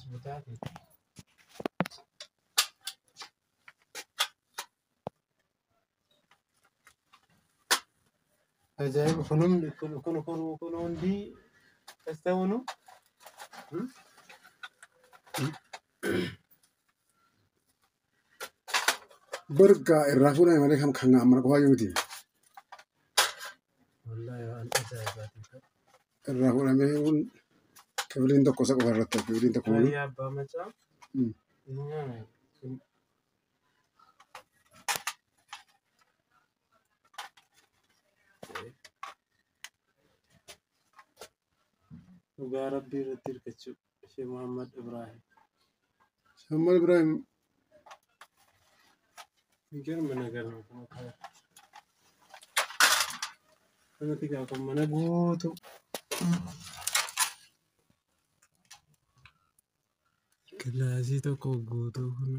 Butaati. Ajaa'iba kun hundi kun kun kun kun hundi as ta'uunu. Bargaa irraa fuudhame malee kan kan mana qofaa miti. Wallaahi waan ajaa'ibaati. Irraa fuudhamee kun kifiliin tokko isa qofa irratti kifiliin tokko malee. Raayyaa Abbaa Macaa. Dhugaa Rabbii irratti hirkachuu. Shee Muhammad Ibrahim. Muhammad Ibrahim. የሚገርም ነገር ነው። Kanatti gaafa mana guutuu. Kilaasii tokko guutuu kun.